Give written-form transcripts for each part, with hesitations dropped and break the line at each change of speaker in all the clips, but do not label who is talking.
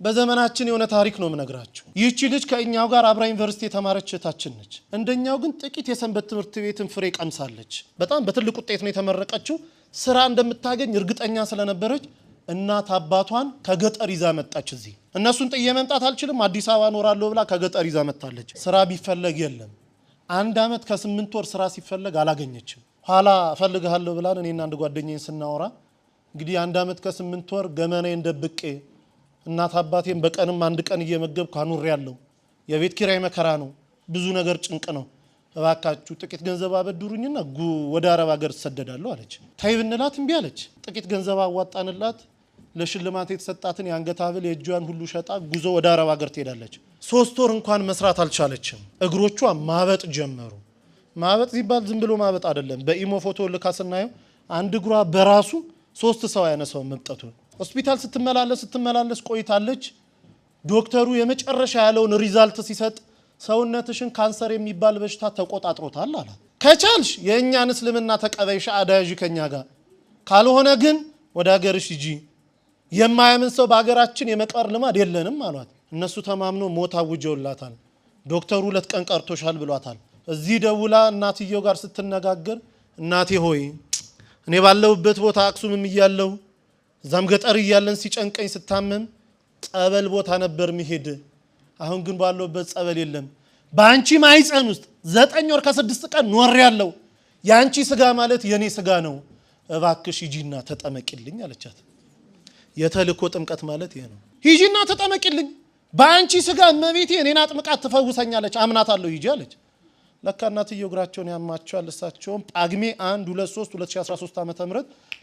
በዘመናችን የሆነ ታሪክ ነው የምነግራችሁ። ይህቺ ልጅ ከእኛው ጋር አብራ ዩኒቨርሲቲ የተማረች እህታችን ነች። እንደኛው ግን ጥቂት የሰንበት ትምህርት ቤትን ፍሬ ቀምሳለች። በጣም በትልቅ ውጤት ነው የተመረቀችው። ስራ እንደምታገኝ እርግጠኛ ስለነበረች እናት አባቷን ከገጠር ይዛ መጣች። እዚህ እነሱን ጥዬ መምጣት አልችልም፣ አዲስ አበባ እኖራለሁ ብላ ከገጠር ይዛ መጣለች። ስራ ቢፈለግ የለም። 1 ዓመት ከ8 ወር ስራ ሲፈለግ አላገኘችም። ኋላ እፈልግሃለሁ ብላን እኔና አንድ ጓደኛዬን ስናወራ፣ እንግዲህ 1 ዓመት ከ8 ወር ገመናዬን ደብቄ እናት አባቴን በቀንም አንድ ቀን እየመገብኩ አኑሬያለሁ። የቤት ኪራይ መከራ ነው፣ ብዙ ነገር ጭንቅ ነው። እባካችሁ ጥቂት ገንዘብ አበድሩኝና ወደ አረብ ሀገር እሰደዳለሁ አለች። ተይ ብንላት እምቢ አለች። ጥቂት ገንዘብ አዋጣንላት። ለሽልማት የተሰጣትን የአንገት ሐብል፣ የእጇን ሁሉ ሸጣ ጉዞ ወደ አረብ ሀገር ትሄዳለች። 3 ወር እንኳን መስራት አልቻለችም። እግሮቿ ማበጥ ጀመሩ። ማበጥ ሲባል ዝም ብሎ ማበጥ አይደለም። በኢሞ ፎቶ ልካ ስናየው አንድ እግሯ በራሱ ሶስት ሰው ያነሳው መብጠቱን። ሆስፒታል ስትመላለስ ስትመላለስ ቆይታለች። ዶክተሩ የመጨረሻ ያለውን result ሲሰጥ ሰውነትሽን ካንሰር የሚባል በሽታ ተቆጣጥሮታል አላት። ከቻልሽ የእኛን እስልምና ተቀበይ፣ ሻሃዳ ያዢ ከኛ ጋር፣ ካልሆነ ግን ወደ ሀገርሽ ሂጂ። የማያምን ሰው በሀገራችን የመቅበር ልማድ የለንም አሏት። እነሱ ተማምኖ ሞት አውጀውላታል። ዶክተሩ 2 ቀን ቀርቶሻል ብሏታል። እዚህ ደውላ እናትየው ጋር ስትነጋገር፣ እናቴ ሆይ፣ እኔ ባለሁበት ቦታ አክሱምም እያለሁ እዛም ገጠር እያለን ሲጨንቀኝ ስታመም ጸበል ቦታ ነበር ምሄድ። አሁን ግን ባለሁበት ጸበል የለም። በአንቺ ማህፀን ውስጥ 9 ወር ከ6 ቀን ኖሬያለሁ። የአንቺ ስጋ ማለት የኔ ስጋ ነው። እባክሽ ሂጂና ተጠመቂልኝ አለቻት። የተልእኮ ጥምቀት ማለት ይሄ ነው። ሂጂና ተጠመቂልኝ። በአንቺ ስጋ እመቤቴ እኔን አጥምቃት ትፈውሰኛለች፣ አምናታለሁ፣ ሂጂ አለች። ለካ እናትየው እግራቸውን ያማቸዋል። እሳቸውም ጳጉሜ 1 2 3 2013 ዓ.ም.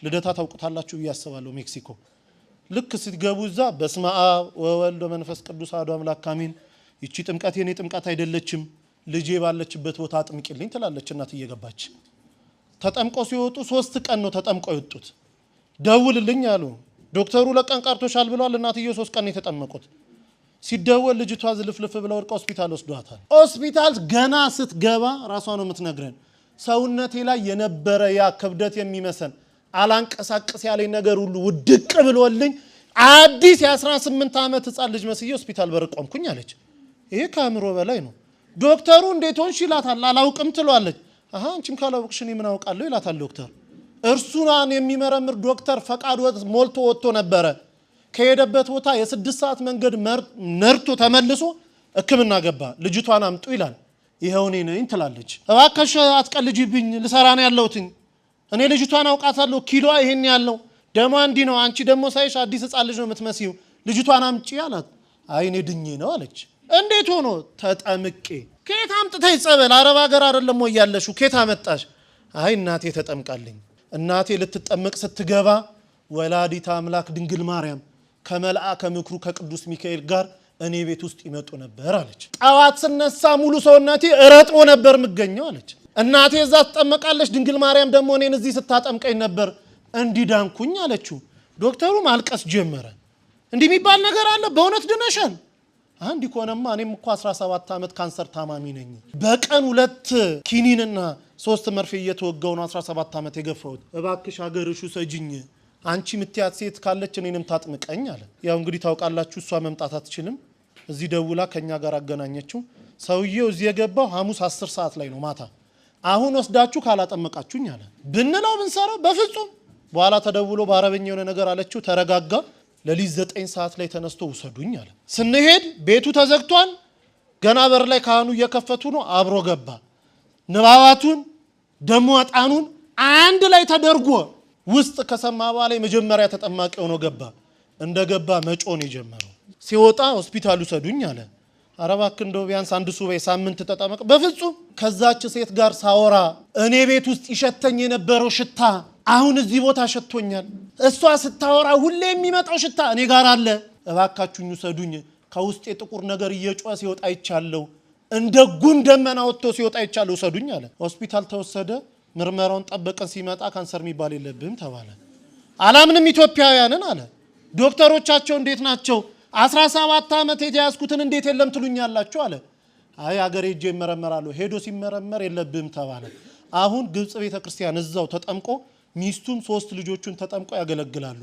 ልደታ ታውቁታላችሁ ብዬ አስባለሁ። ሜክሲኮ ልክ ስትገቡ እዛ በስመ አብ ወወልድ ወመንፈስ ቅዱስ አሐዱ አምላክ አሜን። ይቺ ጥምቀት የኔ ጥምቀት አይደለችም፣ ልጄ ባለችበት ቦታ አጥምቂልኝ ትላለች እናት እየገባች። ተጠምቀው ሲወጡ 3 ቀን ነው ተጠምቀው የወጡት። ደውልልኝ አሉ ዶክተሩ። 2 ቀን ቀርቶሻል ብለዋል። እናትየው 3 ቀን ነው የተጠመቁት። ሲደወል ልጅቷ ዝልፍልፍ ብላ ወድቃ ሆስፒታል ወስዷታል። ሆስፒታል ገና ስትገባ ራሷ ነው የምትነግረን። ሰውነቴ ላይ የነበረ ያ ክብደት የሚመሰን አላንቀሳቅስ ያለኝ ነገር ሁሉ ውድቅ ብሎልኝ አዲስ የ18 ዓመት ህፃን ልጅ መስዬ ሆስፒታል በር ቆምኩኝ አለች። ይሄ ከአእምሮ በላይ ነው። ዶክተሩ እንዴት ሆንሽ ይላታል። አላውቅም ትሏለች። አሀ፣ አንቺም ካላወቅሽ እኔ ምን አውቃለሁ ይላታል ዶክተር። እርሱን የሚመረምር ዶክተር ፈቃድ ሞልቶ ወጥቶ ነበረ። ከሄደበት ቦታ የ6 ሰዓት መንገድ ነርቶ ተመልሶ ሕክምና ገባ። ልጅቷን አምጡ ይላል። ይኸው እኔ ነኝ ትላለች። እባክሽ አትቀልጂብኝ፣ ልሰራ ነው ያለሁትኝ። እኔ ልጅቷን አውቃታለሁ። ኪሎዋ ይሄን ያለው፣ ደሟ እንዲህ ነው። አንቺ ደግሞ ሳይሽ አዲስ ህፃን ልጅ ነው የምትመስዪው። ልጅቷን አምጪ አላት። አይ፣ እኔ ድኜ ነው አለች። እንዴት ሆኖ? ተጠምቄ። ከየት አምጥተሽ ጸበል? አረብ ሀገር አይደለም ወይ ያለሽው? ከየት አመጣሽ? አይ፣ እናቴ ተጠምቃልኝ። እናቴ ልትጠመቅ ስትገባ ወላዲተ አምላክ ድንግል ማርያም ከመልአከ ምክሩ ከቅዱስ ሚካኤል ጋር እኔ ቤት ውስጥ ይመጡ ነበር አለች። ጠዋት ስነሳ ሙሉ ሰውነቴ ረጥቦ ነበር የምገኘው አለች። እናቴ እዛ ትጠመቃለች፣ ድንግል ማርያም ደግሞ እኔን እዚህ ስታጠምቀኝ ነበር እንዲዳንኩኝ አለችው። ዶክተሩ ማልቀስ ጀመረ። እንዲህ የሚባል ነገር አለ? በእውነት ድነሻል? አንድ ከሆነማ እኔም እኮ 17 ዓመት ካንሰር ታማሚ ነኝ። በቀን ሁለት ኪኒንና ሶስት መርፌ እየተወጋው ነው 17 ዓመት የገፋሁት። እባክሽ ሀገርሽ ውሰጂኝ። አንቺ ምትያት ሴት ካለች እኔንም ታጥምቀኝ አለ። ያው እንግዲህ ታውቃላችሁ፣ እሷ መምጣት አትችልም። እዚህ ደውላ ከኛ ጋር አገናኘችው። ሰውዬው እዚህ የገባው ሐሙስ 10 ሰዓት ላይ ነው ማታ። አሁን ወስዳችሁ ካላጠመቃችሁኝ አለ። ብንለው ብንሰራው በፍጹም። በኋላ ተደውሎ በአረበኛ የሆነ ነገር አለችው። ተረጋጋ። ሌሊት 9 ሰዓት ላይ ተነስቶ ውሰዱኝ አለ። ስንሄድ ቤቱ ተዘግቷል። ገና በር ላይ ካህኑ እየከፈቱ ነው። አብሮ ገባ። ንባባቱን ደሞ ዕጣኑን አንድ ላይ ተደርጎ ውስጥ ከሰማ በኋላ የመጀመሪያ ተጠማቂ ሆኖ ገባ። እንደ ገባ መጮህ የጀመረው። ሲወጣ ሆስፒታል ውሰዱኝ አለ። ኧረ እባክህ እንደው ቢያንስ አንድ ሱባኤ ሳምንት ተጠመቅ። በፍጹም፣ ከዛች ሴት ጋር ሳወራ እኔ ቤት ውስጥ ይሸተኝ የነበረው ሽታ አሁን እዚህ ቦታ ሸቶኛል። እሷ ስታወራ ሁሌ የሚመጣው ሽታ እኔ ጋር አለ። እባካችሁኝ ውሰዱኝ። ከውስጤ ጥቁር ነገር እየጮኸ ሲወጣ አይቻለሁ። እንደ ጉም ደመና ወጥቶ ሲወጣ አይቻለሁ። ውሰዱኝ አለ። ሆስፒታል ተወሰደ። ምርመራውን ጠበቀን። ሲመጣ ካንሰር የሚባል የለብህም ተባለ። አላምንም ኢትዮጵያውያንን አለ። ዶክተሮቻቸው እንዴት ናቸው? 17 ዓመት የተያዝኩትን እንዴት የለም ትሉኛላችሁ አለ። አይ፣ አገሬ ሄጄ እመረመራለሁ። ሄዶ ሲመረመር የለብህም ተባለ። አሁን ግብፅ ቤተ ክርስቲያን እዛው ተጠምቆ ሚስቱም ሶስት ልጆቹን ተጠምቆ ያገለግላሉ።